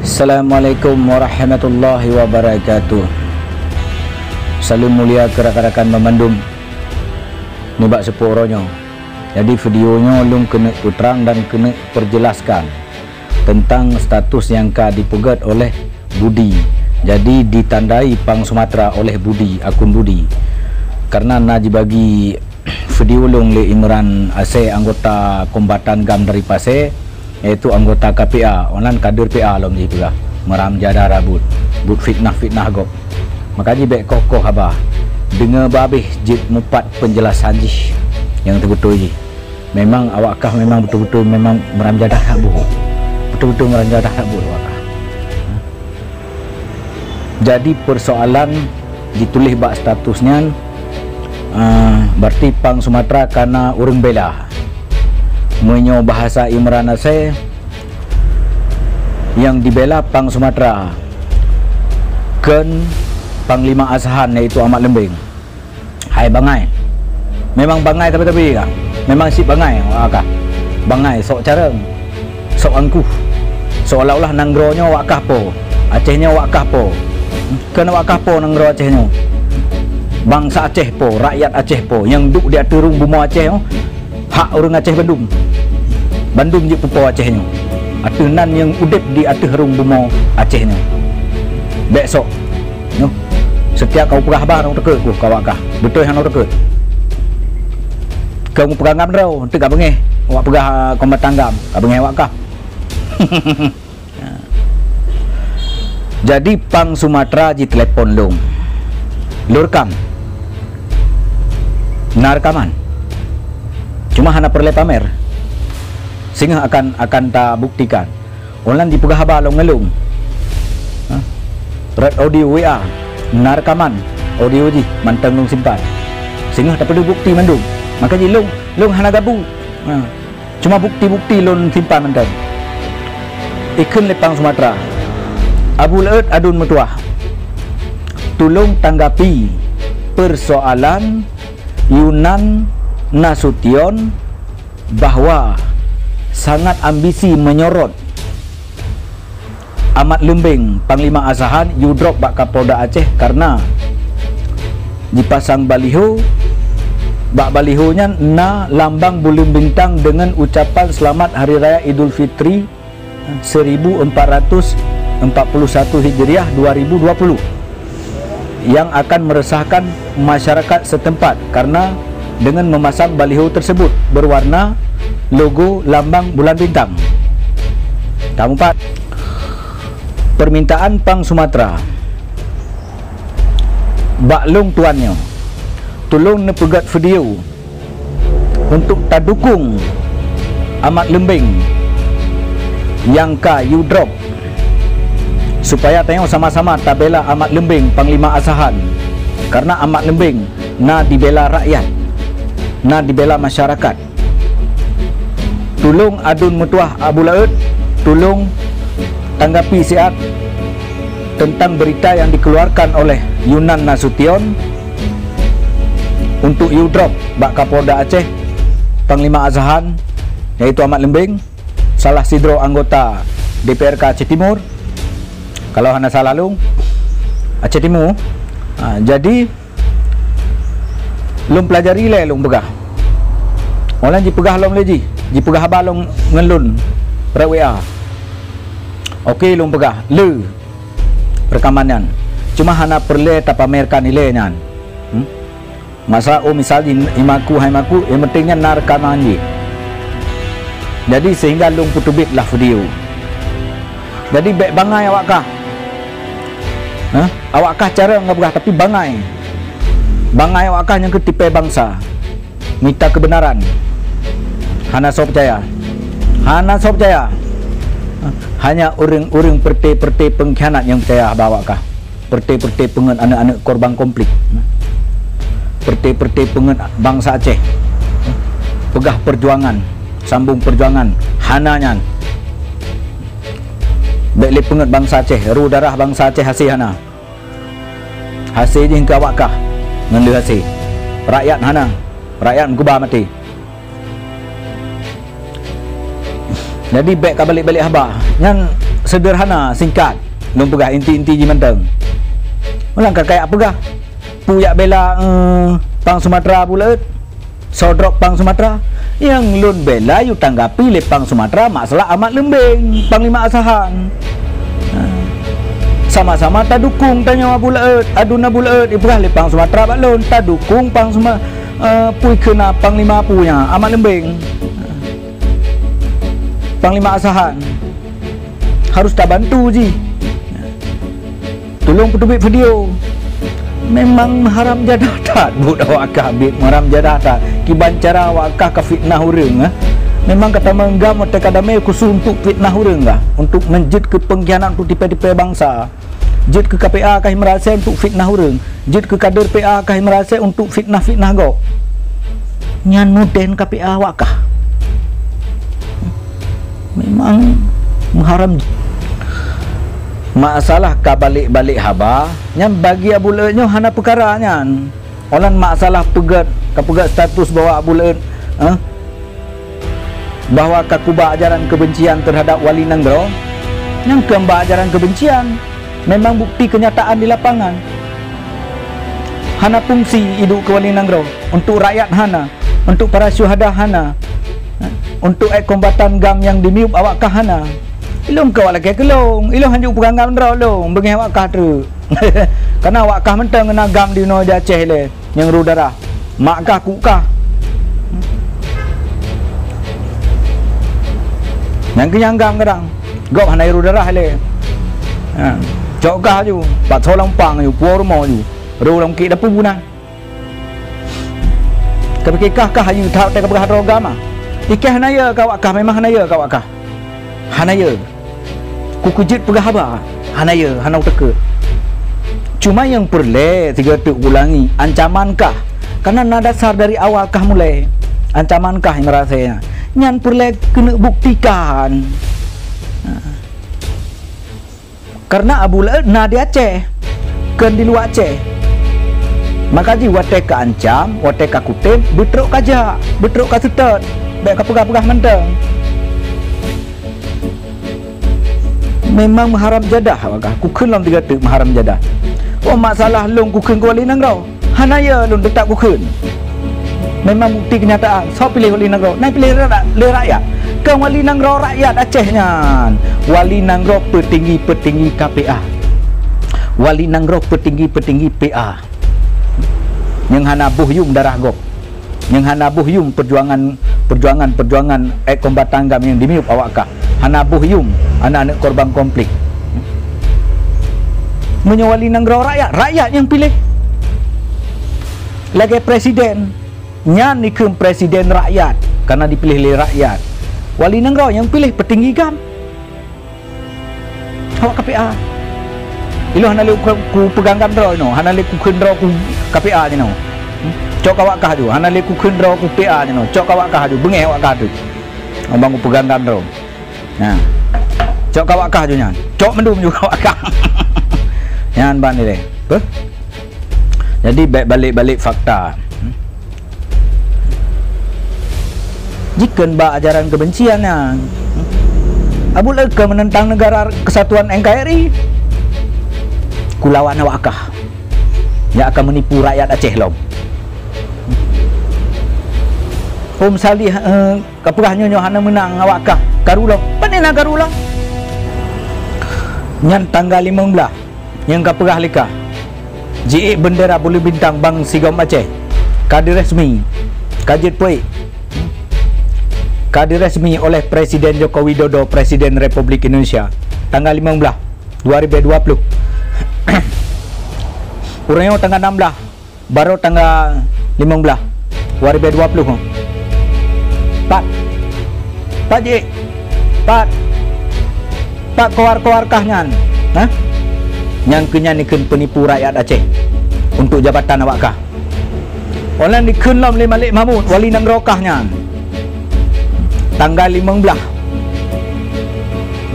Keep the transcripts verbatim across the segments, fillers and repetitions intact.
Assalamualaikum warahmatullahi wabarakatuh. Salam mulia keu rakan-rakan banmandum nibak seupôt uroe nyoe. Jadi, video nyoe lôn keuneuk peutrang dan keuneuk peujelaskan teuntang status nyang ka dipeugét oleh Budi. Jadi, ditandai Pang Sumatra oleh Budi, akun Budi. Karena na jibagi video lôn lé Imran Asèe, anggota kombatan GAM dari Pasè, yaitu anggota K P A, ôn nan kader P A lom jih peugah, meuram jadah rot buet, buet fitnah-fitnah gob. Maka jih bèk koh-koh haba, deungö babeh jeuet mupat peunjeulasan jih nyang teubeutôi jih. Memang awak kah memang beutôi-beutôi memang meuram jadah that buet. Beutôi-beutôi meuram jadah that buet awak kah. Jadi, peusoalan jituléh bak status nyan, ah, berarti Pang Sumatra ka na ureuëng bela. Meunyoe bahasa Imran Asèe, nyang dibela Pang Sumatra kheun Panglima Asahan, yaitu Amat Leumbeng. Hai bangai. Memang bangai tapi-tapi ka. Memang cit bangai awak kah. Bangai, sok carông, sok angkuh. Seolah-olah nanggroe nyoe awak kah po, Aceh nyoe awak kah po. Kheun awak kah po nanggroe Aceh nyoe. Bansa Aceh po, rakyat Aceh po, nyang duek di ateueh rhueng bumoe Aceh nyoe hak ureuëng Aceh bandum. Bandum jeuet peupo Aceh nyoe. Ateueh nan nyang udeb di ateueh rhueng bumoe Aceh nyoe. Bèk sok. Nyoe. Setiap kamu peugah haba, hana teukeut ku ka awak kah. Beutôi hana teukeut. Kamu peugah ngam droe, enteuk ka beungéh. Awak peugah, ah, kombatan GAM, ka beungéh awak kah. Jadi, Pang Sumatra jitelepon lôn. Lôn rekam. Na rekaman. Cuma hana peureulèe pamer. Singoh akan, akan tabuktikan. Ôn nan jipeugah haba lom ngon lôn. Ha? Rot audio W A, na rekaman audio jih mantong lôn simpan. Singoh tapeudeuh bukti mandum. Maka jih lôn, lôn hana gabu. Ha. Cuma bukti-bukti lôn simpan mantong. Ikheun lé Pang Sumatra, "Abu Laôt Adun Meutuah, tulông tanggapi peusoalan Yunan Nasution bahwa sangat ambisi meunyorot Amat Leumbeng, Panglima Asahan, yue drop bak Kapolda Aceh karena jipasang baliho. Bak baliho nyan na lambang buleuen bintang deungon ucapan selamat Hari Raya Idul Fitri seribu empat ratus empat puluh satu Hijriah dua ribu dua puluh. Yang akan meresahkan masyarakat setempat karena dengan memasang baliho tersebut berwarna logo lambang bulan bintang. Tameupat, permintaan Pang Sumatra bak lôn tuan nyoe, tulông neupeugét video untuk tadukong Amat Leumbeng nyang ka yue drop, supaya tanyoe sama-sama tabela Amat Leumbeng Panglima Asahan, karena Amat Leumbeng na dibela rakyat, na dibela masyarakat. Tulông Adun Meutuah Abu Laôt, tulông tanggapi siat tentang berita yang dikeluarkan oleh Yunan Nasution untuk yue drop bak Kapolda Aceh, Panglima Asahan, yaitu Amat Leumbeng, salah sidroe anggota D P R K Aceh Timur, kalau hana salah lôn, Aceh Timur. Ha, jadi, lôn peulajari lé lôn peugah. Ôn nan jipeugah lom lé jih, jipeugah haba lom ngon lôn, rot W A. Oke, lôn peugah, le rekaman nyan. Cuma hana peureulée tapamerkan ilée nyan. Hmm? Masa, oh, misal di imaku, hai maku, yang penting nyan na rekaman jih. Jadi, sehingga lôn peuteubiet lah video. Jadi, bèk bangai awak kah. Hah? Awak kah carông ngon peugah, tapi bangai. Bangai awak kah nyang keu tipée bansa. Mita keubeunaran. Hana soe peucaya. Hana soe peucaya. Hanya ureuëng-ureuëng peureute-peureute peungkhianat nyang peucaya haba awak kah. Peureute-peureute peungeuet aneuëk-aneuëk korban konflik. Peureute-peureute peungeuet bansa Aceh. Peugah peujuangan, sambông peujuangan. Hana nyan. Bèk lé peungeuet bansa Aceh, roh darah bansa Aceh hase hana. Hase jih keu awak kah ngon lé hase. Rakyat hana. Rakyat meukeubah maté. Jadi, bèk ka balek-balek haba. Nyan sederhana, singkat, lôn peugah inti-inti jih mantong. Ulang ka kayak peugah, peue jak bela, eh, pang Sumatera Abu Laôt, soe drop pang Sumatera. Nyang lôn bela yue tanggapi lé pang Sumatera masalah Ahmad Leumbeng, Panglima Asahan. Ha. Sama-sama tadukung tanyoe Abu Laôt, adun Abu Laôt, ipeugah lé pang Sumatera bak lôn, tadukung pang Suma-, eh, peue kheun na Panglima peue nyan, Ahmad Leumbeng. Panglima Asahan. Harus tabantu jih. Tulông peuteubiet video. Memang meuharam jadah that buet awak kah, biet meuharam jadah that. Kiban cara awak kah ka fitnah ureuëng, eh? Memang ka tamong GAM watée ka damé khusus untuk fitnah ureuëng kah? Untuk meujeuet keu peungkhianat untuk tipée-tipée bansa. Jeuet keu K P A kah meurasai untuk fitnah ureuëng. Jeuet keu kader P A kah meurasai untuk fitnah-fitnah gob. Nyan mudén K P A awak kah. Memang meuharam. Masalah ka balek-balek haba, nyan bagi Abu Laôt nyoe hana peukara nyan. Olan masalah peugét, ka peugét status bahwa Abu Laôt, eh, bahwa ka kuba ajaran kebencian terhadap wali nanggroe, nyan keu ba ajaran kebencian. Memang bukti kenyataan di lapangan. Hana fungsi iduek keu wali nanggroe, untuk rakyat hana, untuk para syuhada hana, untuk ek kombatan GAM nyang dimiup awak kah hana. Ilông keu awak lakée keulông, ilông hanjeuet peugah GAM droe lông, beungéh awak kah treuk. Karena awak kah mantong na GAM di unoe di Aceh lé. Nyang ru darah. Mak kah, kuk kah. Nyang keu nyang GAM kadang. Gob hana ru darah lé. Ha. Cok kah ju, pat soe lam pang ju, puwoe rumoh ju. Ru lam kiek dapu bunan. Ka pike kah, kah ayu that teuka peugah droe GAM ah. Ikeh hana yö keu awak kah, memang hana yö keu awak kah. Hana yö. Kukeujeuet peugah haba, hana yö, hana uteukeue. Cuma nyang peureulée sigoe teuk ulangi, ancaman kah. Karena na dasar dari awal kah mulai. Ancaman kah nyang rasai nyan. Nyan peureulée keuneuk buktikan. Karena Abu Laôt na di Aceh, kon di luwa Aceh. Maka jih watée ka ancam, watée ka kutem, beutrok ka jak, beutrok ka seutôt, bék ka peugah-peugah mantong. Memang meuharam jadah, awak kah. Kukheun lom tiga teuk meuharam jadah. Oh, masalah lông kukheun keu wali nanggroe. Hana yö lôn teutap kukheun. Memang bukti kenyataan. Soe piléh wali nanggroe? Na piléh ra-, lé rakyat. Kon wali nanggroe rakyat Aceh nyan. Wali nanggroe peutinggi-peutinggi K P A. Wali nanggroe peutinggi-peutinggi P A. Nyang hana boh yum darah gob. Nyang hana boh yum peujuangan, peujuangan, peujuangan, eh, kombatan GAM nyang dimiup awak kah. Hana boh yum aneuk-aneuk korban konflik. Meunyoe wali nanggroe rakyat, rakyat nyang piléh. Lagée presiden, nyan dikheun presiden rakyat, karena dipiléh lé rakyat. Wali nanggroe nyang piléh peutinggi GAM. Awak K P A. Ilông hana lé ku, kupeugah GAM droe inoe, hana lé kukheun droe ku K P A jinoe. Cok keu awak kah ju, hana lé kukheun droe ku P A jinoe. Cok keu awak kah ju, beungéh awak kah ju. Abang kupeugah GAM droe. Nah. Cok keu awak kah ju nyan. Cok mandum ju keu awak kah. Nyan ban ilée. Beuh? Jadi, bék balek-balek fakta. Jikheun bak ajaran kebencian nyan. Abu Laôt ka menentang negara kesatuan N K R I. Kulawan awak kah. Nyan ka meunipu rakyat Aceh lom. Om Salih, eh, ka peugah nyoe, nyoe hana meunang awak kah. Karu lom. Pane na karu lom? Nyan tanggal limong belas. Nyang ka peugah lé kah, jiék bendera buleuen bintang bang sigom Aceh, ka diresmi, ka jeuet peuék, ka diresmi oleh Presiden Joko Widodo, Presiden Republik Indonesia, tanggal limong belas, dua ribu dua puluh. Uroe nyoe tanggal enam belas, Barô tanggai limong blaih, dua ribu dua ploh nyoe. Pat? Pat jih? Pat? Pat kawar-kawar kah nyan? Hah? Nyang keu nyan dikheun peunipu rakyat Aceh untuk jabatan awak kah. Óh lheueh dikheun lom lé Malik Mahmud, wali nanggroe kah nyan. Tanggai limong blaih,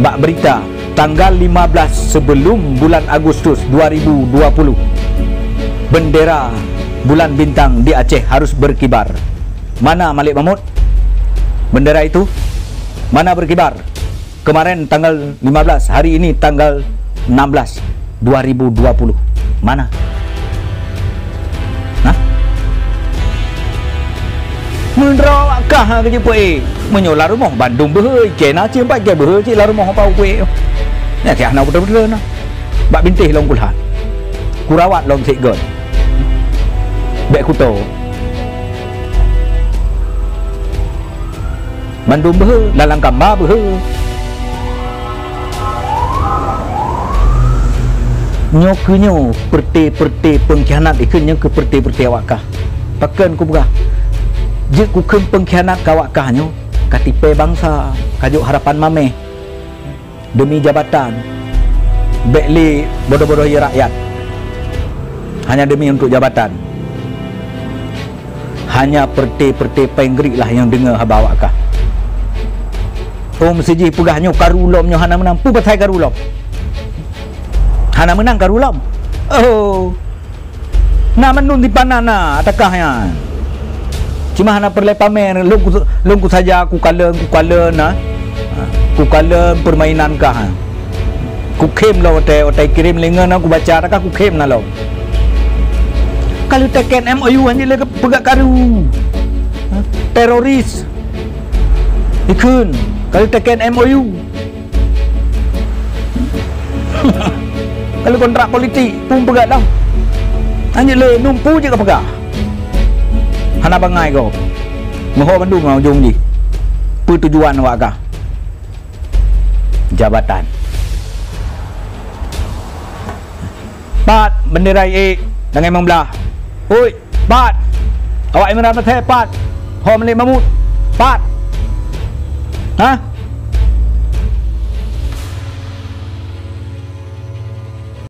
bak beurita, tanggal lima belas sebelum bulan Agustus dua ribu dua puluh, bendera bulan bintang di Aceh harus berkibar. Mana Malik Mahmud? Bendera itu mana berkibar? Kemarin tanggal lima belas, hari ini tanggal enam belas, dua ribu dua puluh. Mana? Hah? Meudroe awak kah ha keujeuet peuék. Meunyoe lam rumoh bandum beuhe, iké na cit, empat iké beuhe cit lam rumoh apa peuék. Nyan keuh hana beutôi-beutôi na. Bak bintéh lôn kulhan. Kurawat lôn sit göt. Bèk kuto. Mandum beuhe, lam kamba beuhe. Nyoe keuh nyoe, peureuté-peureuté peungkhianat ikheun nyoe keuh peureuté-peureuté awak kah. Pakon kupeugah? Jeuet kukheun peungkhianat keu awak kah nyoe, ka tipèe bansa, ka jok harapan maméh. Demi jabatan. Bèk lé bodoh-bodoh yue rakyat. Hanya demi untuk jabatan. Hanya peureuté-peureuté péng grik lah nyang deungö haba awak kah. Oh, meusijih peugah nyoe karu lom, nyoe hana meunang. Peue pasai karu lom? Hana meunang karu lom. Oh. Na mandum sipanan na ata kah nyan. Cuma hana peureulèe pamer, lôn ku, lôn ku saja kukalon, kukalon na. Ha, kukalon peurmainan kah. Kukhém lom watèe, watèe kirém lé ngon na kubaca ata kah kukhém na lom. Ka lheueh teken M O U hanjeuet lé peugah karu. Ha, teroris. Ikheun, ka lheueh teken M O U. Ka lheueh kontrak politik, peue peugah lom. Hanjeuet lé, num peue jeuet kapeugah. Hana bangai gob. Meuho mandum ngon ujong jih. Peue tujuan awak kah? Jabatan. Pat bendera I E, dangai meublah. Oi, pat. Awak Imran Pasè, pat. Ho Malik Mahmud, pat. Ha?